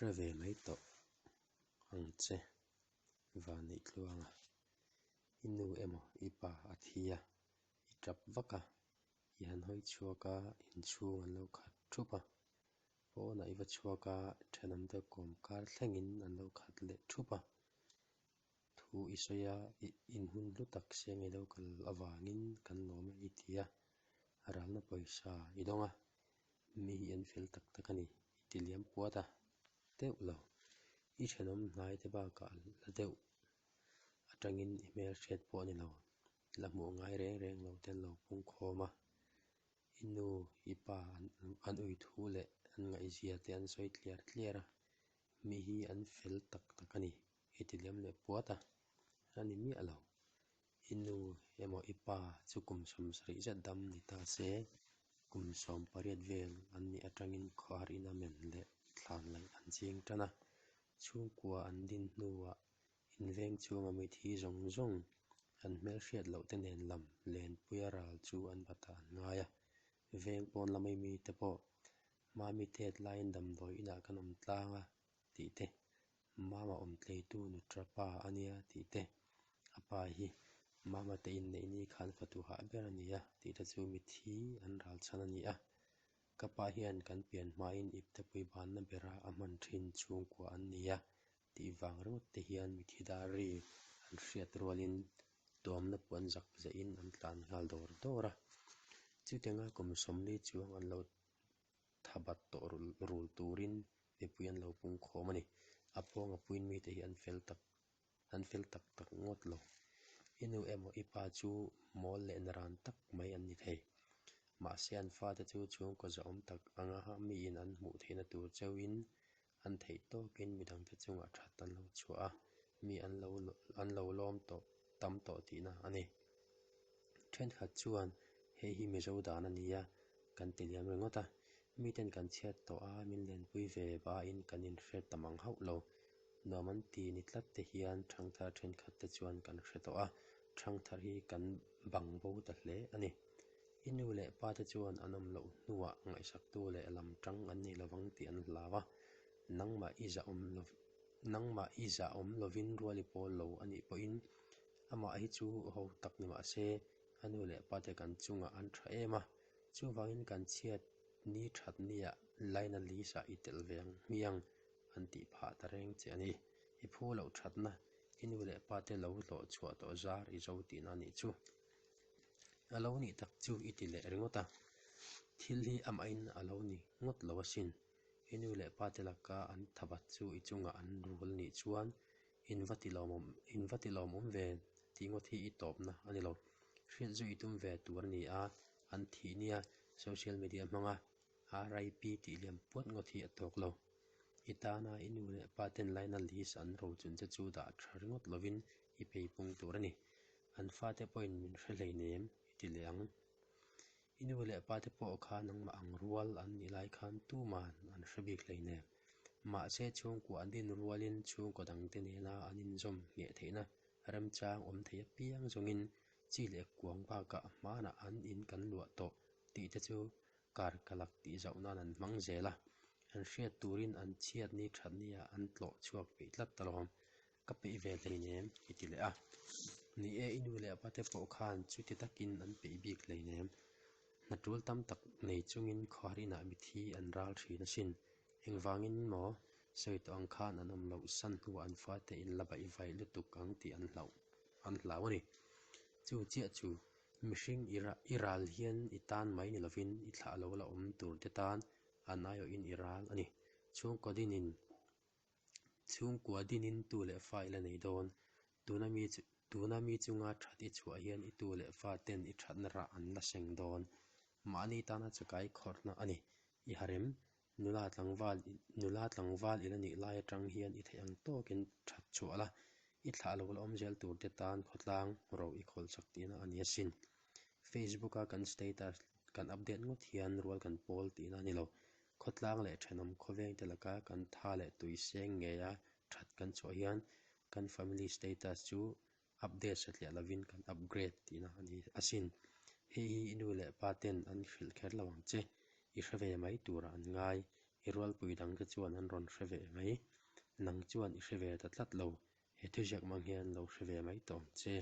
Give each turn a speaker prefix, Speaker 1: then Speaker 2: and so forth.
Speaker 1: Hre ve mai tawh ang che Vaneihtluanga, i nu emaw i pa a thi a, i tap vak a, i han hawi chhuak a, inchhung an lo khat thup a, pawnah i va chhuak a, thenawmte kawm kar thlengin an lo khat leh thup a, thu i sawi a, i inhun hlu tak seng i lo kal avangin kan lawm e i ti a, ralna pawisa i dawng a, mi hi an fel tak tak a ni i ti liam puat a, deuh lo. I thenawm hnai te bakah la deuh atangin i hmelhriat pawh a ni lo, la hmuh ngai reng reng lo te an lo pung khawm a, i nu, i pa an ui thu leh an ngaihzia te an sawi tliar tliar a, mi hi an fel tak tak a ni i ti liam leh puat a, a ni miah lo. I nu emaw i pa chu kum 70 zet dam ni ta se, kum 18 vel an nih atangin khawhar ina men leh thlan laih an ching tan a. Chhungkua an din hnuah inveng chhunga mithi zawng zawng an hmelhriat loh te nen lam lenpuia ral chu an batah an ngai a. Veng pawn lama mite pawh Mami tet laiin damdawi inah kan awm tlang a tih te, Mama awm tleitu nutra pa a nia tih te, a pa hi Mama te inneih ni khan fatu hah ber a nia tih te chu mithi an ral chhan a ni a. Ka pa hian kan pian hmain iptepui banna bera a hman thin chhungkua an nia tih vang ringawt te hian mithi dar ri an hriat rualin tuamna puan zak zehin an tlan nghal dawr dawr a. Chutianga kum 40 chuang an lo tha bat tawh rul turin mipui an lo pung khawm a ni. A pawng a puin mite hi an fel tak an fel tak tak ngawt lo. I nu emaw i pa chu mawl leh naran tak mai an ni thei. Mahse an fate chu chhungkaw zahawm tak anga miin an hmuh theihna tur chauhin an theih tawkin midangte chungah that an lo chhuah a, mi an lo an lo lawm tawh tam tawh tihna a ni. Thenkhat chuan hei hi Mizo dan a nia kan ti liam ringawt a, miten kan chhiat tawh a min lenpui ve bain kan inhriat tam ang hauh lo. Nuam an ti ni tlat te hian thangthar thenkhat te chuan kan hre tawh a, thangthar hi kan bang bo ta hle a ni. I nu leh pa te chuan an awm loh hnuah ngaihsaktu leh lam tang an nei lovang tih an hlau a, nangmah i zahawm lo nangmah i zahawm lovin rual i pawl lo a nih pawhin amah hi chu ho tak ni mah se a nu leh pa te kan chungah an tha em a, chuvangin kan chhiat ni that nia laina list ah i telh ve ang hmiang an tih phah ta reng che a ni. I phu loh thatna i nu leh pa te lo hlawh chhuah tawh zar i zo tihna a nih chu. A lo nih tak chu i ti leh ringawt a, thil hi amahin a lo ni ngawt lo asin. I nu leh pa te laka an thabat chu i chungah an rul nih chuan in va ti lawmawm in va ti lawmawm ve tih ngawt hi i tawpna a ni lo. Hriat zu i tum ve tur a ni a, an thih nia social media hmanga RIP tih liam puat ngawt hi a tawk lo. I tana i nu leh pa ten laina list an rochun che chu dah tha ringawt lovin i peipung tur a ni. An fate pawhin min hre hleinem i ti leh ang. I nu leh pate pawh kha nangmah ang rual an nih lai khan tuman an hre bik hleinem. Mahse chhungkua an din rualin chhungkaw dangte nena an inzawm ngheh theihna remchang awm thei apiang zawngin chi leh kuang bakah hmanah an in kan luah tawh tih te chu kar ka lak tih zauh nan an hmang zel a, an hriat turin an chhiat ni that nia an tlawh chhuak peih tlat ta lawm. Ka peih ve hleinem i ti leh a. Ni e, i nu leh pate pawh khan chuti takin an peih bik hleinem. Hna tul tam tak nei chungin khawhar inah mithi an ral thin asin. Engvangin maw sawi tawh ang khan an awm loh san hnuah an fate in la baih vaih lutuk ang tih an hlauh an hlau a ni. Chu chiah chu mihring i i ral hian i tan mai ni lovin i thlah lo la awm tur te tan an aiawhin i ral a ni. Chhungkaw dinin Chhungkua dinin tu leh fa i la nei dawn. Tuna mi chu tuna mi chunga that i chhuah hian i tu leh fa ten i thatna rah an la seng dawn. Mahni tana chakai khawrhna a ni. I harem, nula tlangval nula tlangval i la nih lai atang hian i theih ang tawkin that chhuah la, i thlah lo la awm zel tur te tan khawtlang ro i khawl chak tihna a ni asin. Facebook a kan status kan update ngawt hian rual kan pawl tihna a ni lo. Khawtlang leh thenawm khawvengte laka kan tha leh tui seng ngeia that kan chhuah hian kan family status chu update satliah lovin kan upgrade tihna a ni asin. Hei hi i nu leh pa ten an hrilh kher lo ang che, i hre ve mai turah an ngai. I rualpui dangte chuan an rawn hre ve mai. Nang chuan i hre ve ta tlat lo. He thuziak hmang hian lo hre ve mai tawh ang che.